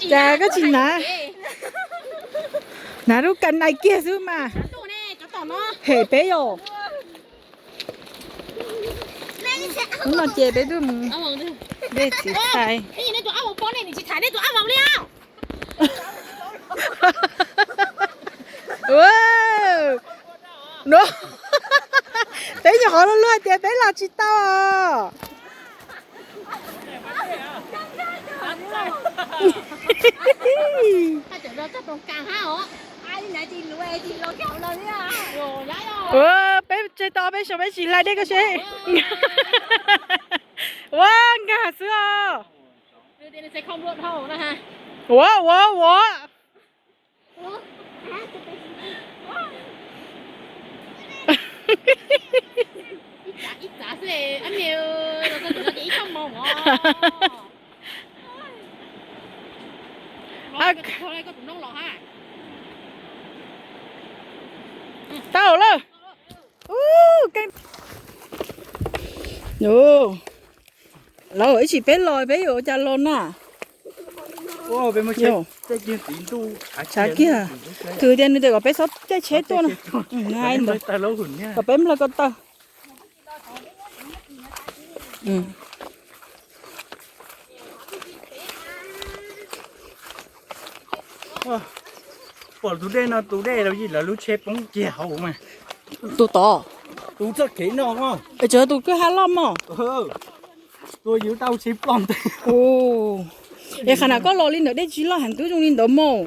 Cas koj tsis hnav? Hnav lub ka nais kiag xwb mas. Hem peb yom. Hnub no ces peb tuaj mus dej txiv txhais. No, peb nyuam qhuav luag luag tias peb los tsis tau. Peb tseg tau peb xyoo peb tsis hlais dej koj seb. Ua nkag xwb os. Ua ua ua. Tau lawm. Lawv ib tsis peb los peb yuav ua cas los na. Tshav kiag. Twb tias nws tias kom peb txhob caij tsheb tuaj no. Kom peb nplawg ko taw. Pom tus dej no, tus dej los yim lawv lub tsheb poob kiag hauv mas. Tus tod. Tus txoj kev no. Es tseem tus kwj ha loj mog. Tus yus tau tsheb ploj ntais. Es qhov na koj los li ntawd dej tsis loj heev twb zoo li ntawd mog.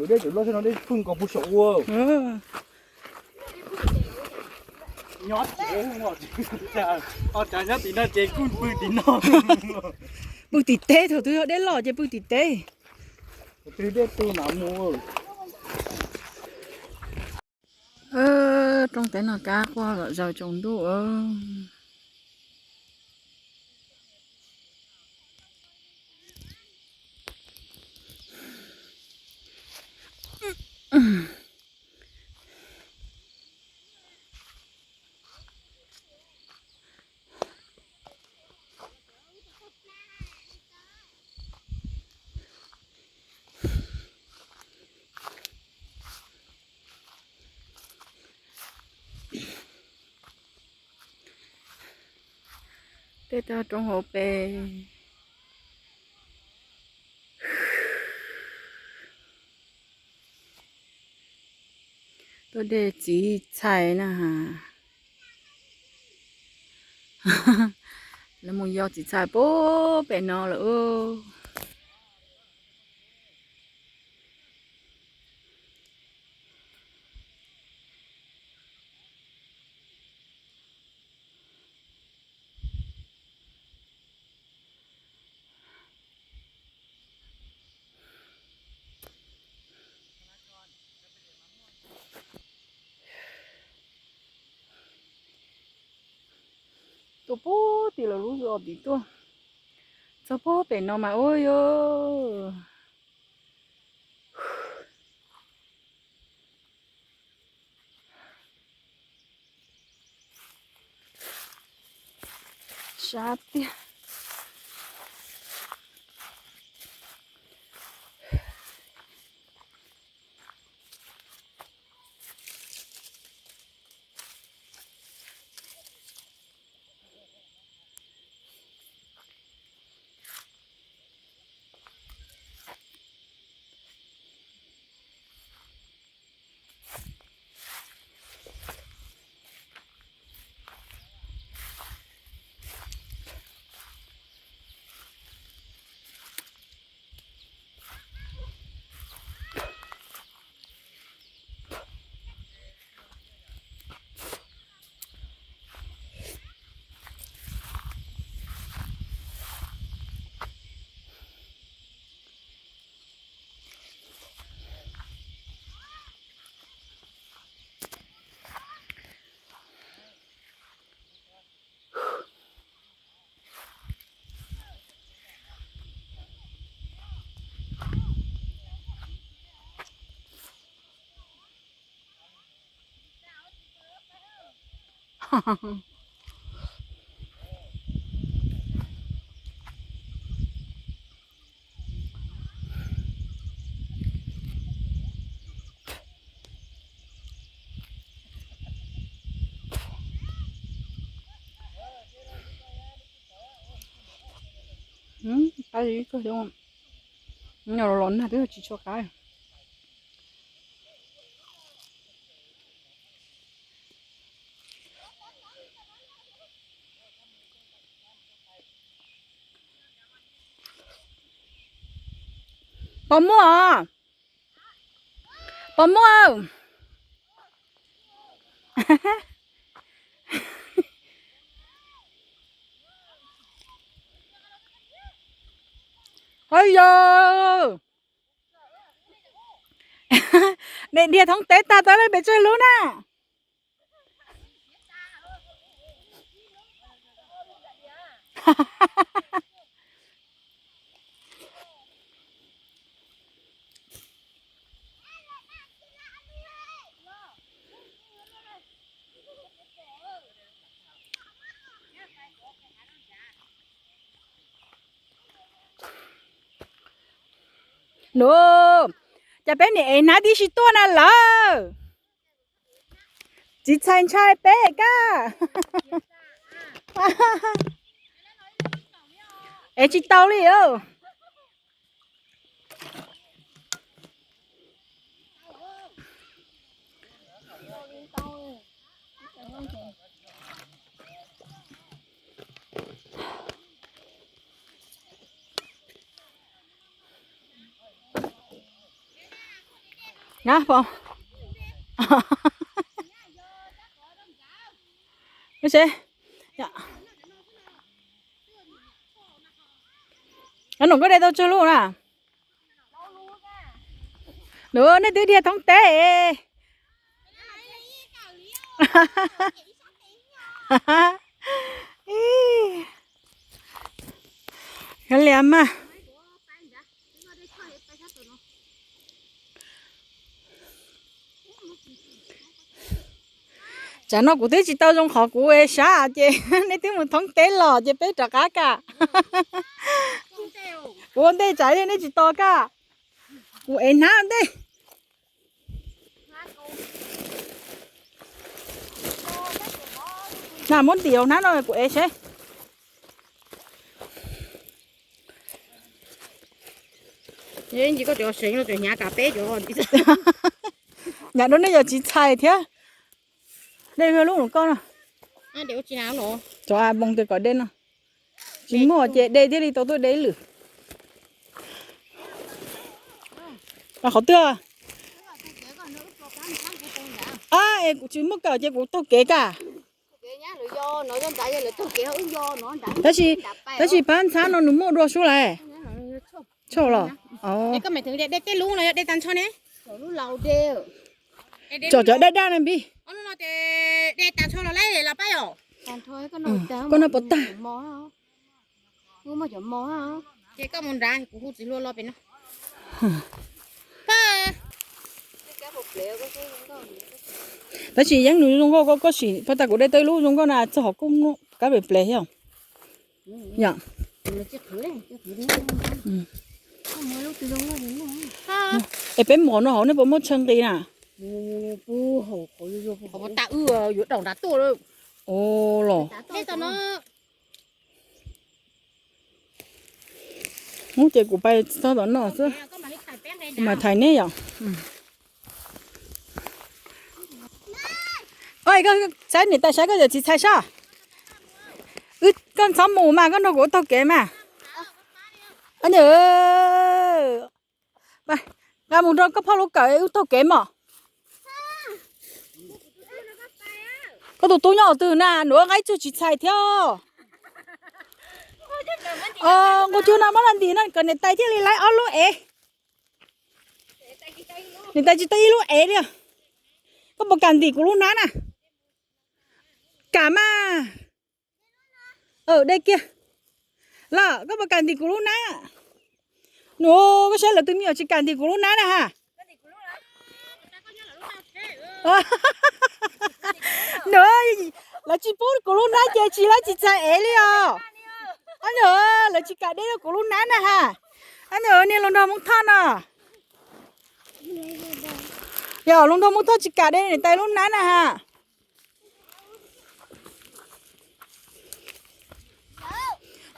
Dej tseem loj no dej pw nkaus puag saum ua. Nyob, nyob tim no ces kuj pw tim no. Pw tim teb, thaum twg yog dej loj ces pw tim teb. Twb dej tu no mus. Roob teb no kab quaj zom zaws tsaus ntuj. Tej tog roob hauv pes. Tuaj de txiv txhais na. Lawv mus yos txiv txhais puag pem no lawm. Tuaj puag tim lawv lub zos tim tuaj, txog puag pem no mas ua yog sab tiag. Qab ib kawg, los nag twb tsis tshua qab. Pos muaj, pos muaj. Oj yog, nej dhia thoob teb tag tau lawm pes tsawg lub na. Nus, cas peb niam ev hnab tib si tuaj na lawm. Txiv txhais ntshai peb kaj. Ev tsis tau li. Na pom. Nus, koj de tau tsawg lub na? Nus, nej twb dhia thoob teb. Khav lias mas. Tsam no kuv twb tsis tau zoo qhov kuv sab ces nej twb mus thoob teb los ces peb rov qab kaj. Kuv ua ntej tsam nej tsis tos kaj. Kuv ev hnab ntej. Na muab ntim hauv hnab no kuv ev seb. Hnyav rau nej yog txiv txhais thiab. Dej lub nus koj no. Cov a npoo tias kom de no. Tsis muaj ces de thiaj li tau tuaj de ib lwm. Qhov twg? Es kuv tsis muaj kawm ces kuv taug kev kaj. Tab sis, tab sis phab ntxhab no nws muaj dua sub lawm. Tshaj los. Tsom cov daj daj na npib. Koj no puas tag? Tab sis yeeb nws zoo nkauj, koj sim pab tas kuv de tau ib lub zoo nkauj na txog hauv koj kab pem ple thiab. Yom. Es peb mus no hauv nej puas muaj tshaw nqis na? Ua los. Ub, ces kuv pais txog tom no xwb, kuv mam thaiv neb yom. Oj, koj saib niam tais saib koj cov txiv txhais sab. Wb, koj txhob mus mas koj nrog kuv ua taug kev mas. Nqa mus rau koj phauj lub kawm wb taug kev mog. Koj tus tub nyob twg na, nws nqa ib tug txiv txhais thiab. Nqus cug no muab los ntim no kom niam tais thiaj li laib ob lub ev. Niam tais tsis tau ib lub ev li. Koj puas kam ntim kuv lub hnab na? Kam mas. De kiag. Los koj puas kam ntim kuv lub hnab? Nws, koj saib lawv tus me nyuam tsis kam ntim kuv lub hnab na ha. Nws, lawv tsis pub kuv lub hnab ces tsis laib txiv txhais ev li os. Nws, lawv tsis kam de kuv lub hnab na ha. Nws, niag hluas nraug Hmoob Thoj no. Yog hluas nraug Hmoob Thoj tsis kam de niam tais lub hnab na ha.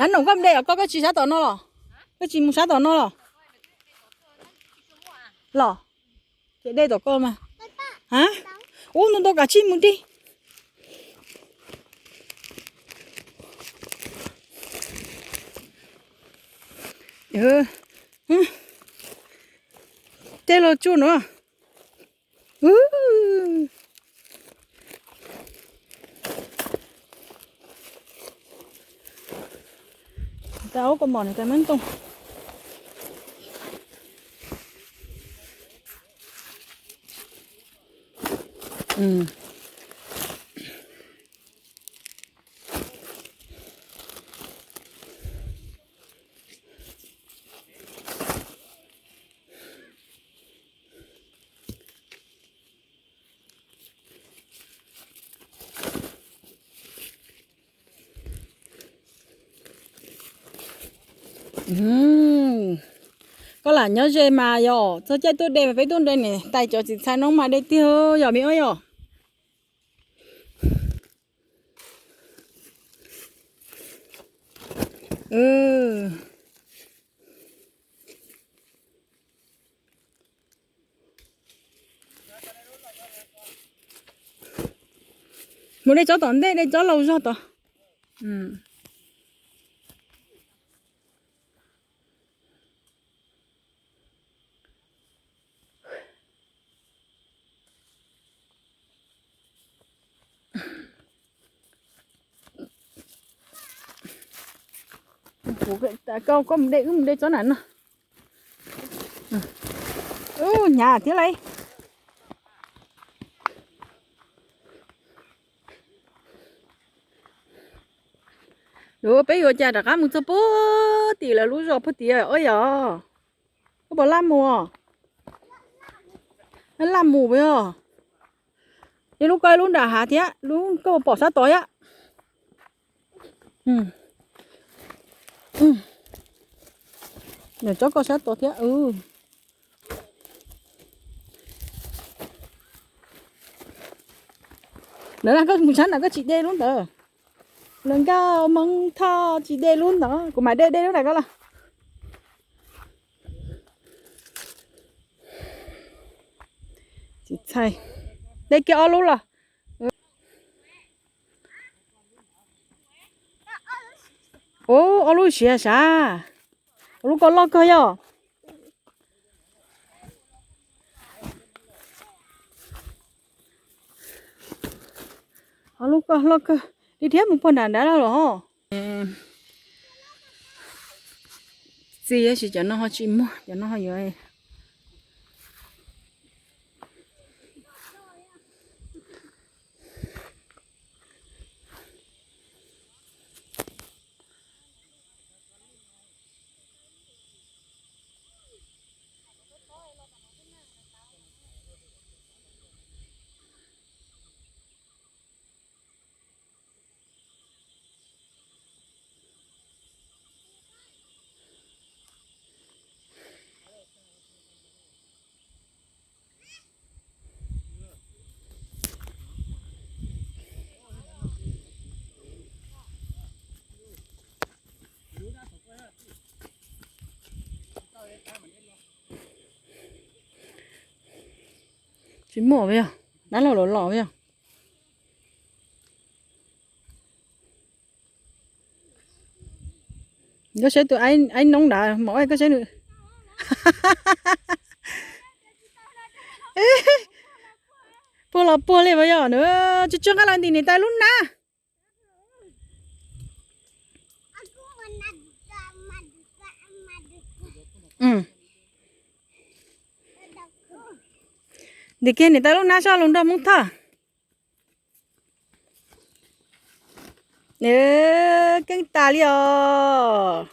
Ab, no koj mus de os, koj, koj tsis sab tom no los? Koj tsis mus sab tom no los? Los, ces de tom koj mas. A, ub, ntau ntau kav tsij mus de. Tej los tsuj no. Tau koj mom nws tas mab ntoo. Koj lam nyob ze mas yog txog caij tuaj de mas peb tuaj de niam tais cov txiv txhais no mas de tiag yog me ob yog. Mus de tsob tom ntej, de tsob laus zog tod. Koj, koj mus de, wb mus de tsob na no. Ub, hnyav thiab lauj. Luag peb yuav cas rov qab mus txog puag tim lawv lub zos puag tim os yog. Koj puas laj mus? Laj mus yog. Ib lub koj ib lub nram hav thiab, lub koj pom sab tod thiab. Tsob koj sab tod thiab. Lawv na, koj mus sab na, koj tsis de lub ntawd. Lawv nkauj Hmoob Thoj tsis de lub ntawd, kuv mam de, de lub ntawd koj los. Tsis txhais, de kiag ob lub los. Ub, ob lub siav sav. Ob lub koj loj kawg yog. Ob lub koj loj kawg li thiab, mus puag nram nrad los los. Txiv, tab sis cov no ho tsis muag, cov no ho yuav. Tsis muaj yog, dab laug los los yog. Koj saib tus aib noob nrad mas, koj saib nws puag los puag li mas yog, nws tsis tsw nqa los ntim niam tais lub nab. Ntim kiag niam tais lub nab soj lus nrog Hmoob Thoj. Keej tas li os.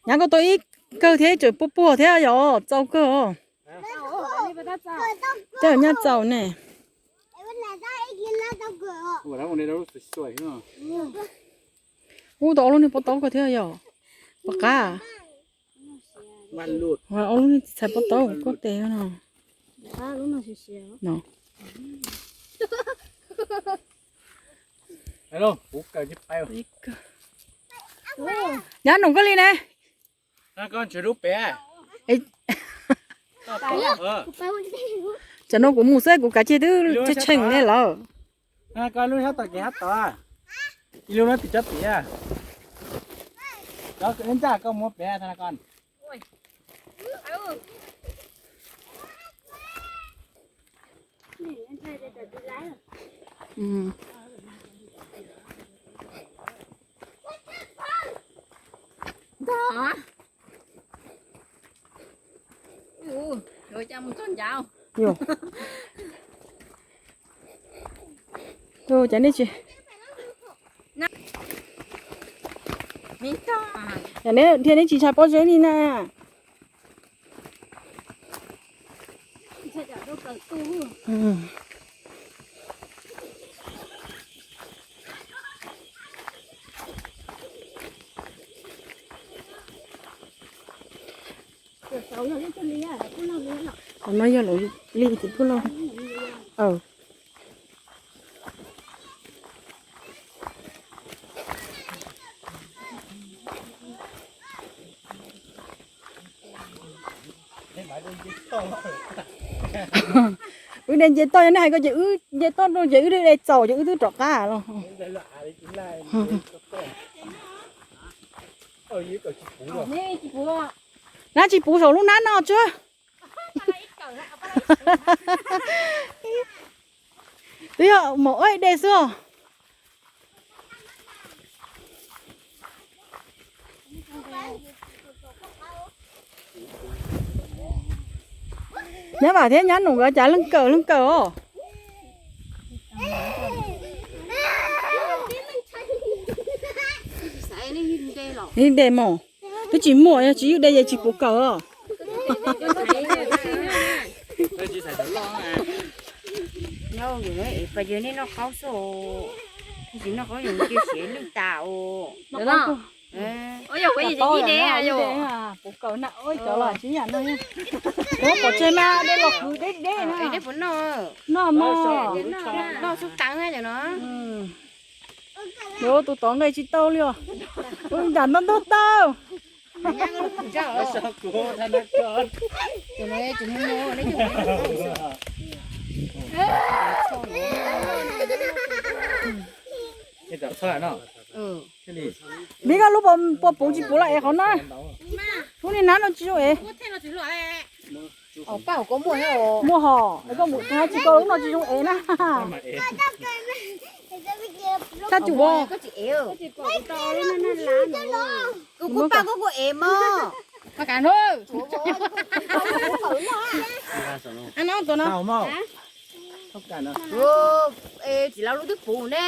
Nyab koj tau ib kawg thiab, tseem puag puag thiab yog txaus kawg os. Tej nyab txaus ne. Ub, tau ob lub niag pob taub koj thiab yog. Puas qab? Ob lub niag txiv txhais pob taub koj tes no. No. Nyab num koj li ne. Tsam no kuv mus xwb kuv kav tsij twb tsheej ne lawm. Koj lub sab tom kev sab tod, ib lub no tim tsob tid. Cov ncaj koj muab pem tha koj. Tus cov nej tsis, neb thiaj neb tsis ntshai pob zeb li na. Qhov no yog lub li tim phub lauj. Wb de nce toj, yog nej hais ko ces wb nce toj rau ces wb de txaus ces wb twb rov qab los. Nab tsis puv saum lub nab no tsuag. Twb yog mus ua de xwb os. Nyab Vam thiab nyab Num nkawd cas leej kawm leej kawm os. Ib de mos, twb tsis muaj, yog tsis yus de ces tsis puv kawm os. Noj qaub xwb, tsis noj qaub yus cia siav lwj tas os. Puv kawm na, cov los tsis yam no. Pov tseg mas de los kwv deb deb na. Noj mos, noj xub tav no. Yuav tus tod nqe tsis tau li os. Ua nram ntau ntau tau. Vib koj lub puas puv tsis puv los es qhov no. Lub niag nab no tsis zoo es. Muaj hos, es koj mus tsis koj lub no tsis zoo es na. Txhaj cum. Kuv kuj paj kuj kuj ev mog. Txiv laus lub twb puv ne.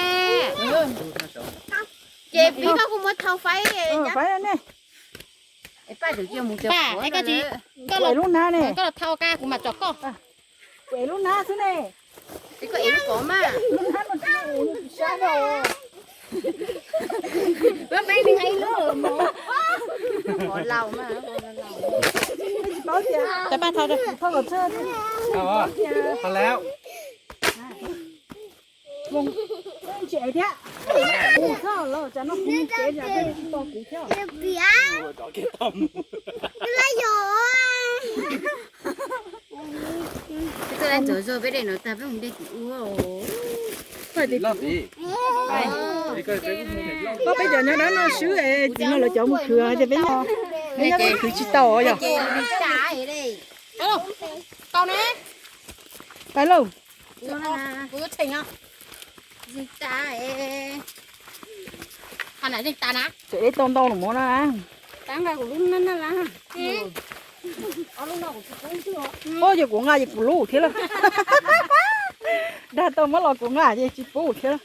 Ces pib koj kuj muab thau faib. Paj, koj los thau ka kuv mam tsom koj. Kuv ev lub nab xwb ne. Koj ev lub kov mas. Paj, thau, thau kom txhawj. Tsis ev thiab. Kuv txhob los tsam no kuv cev tsam peb tsis tos kuv thiab. Peb txawj lab ntxov zog peb de no tag peb mus de tim ub. Koj peb cov nyob dab no swb es txiv no lawv cov mus khwv ces peb nyob, peb nyob peb khwv tsis tau yog. Pais lauj. Tseem de tau ntau los mov na. Ua ces kuv nqa ces kuv lub thiab lawm. Dag tau muab los kuv nqa ces tsis pub thiab lawm.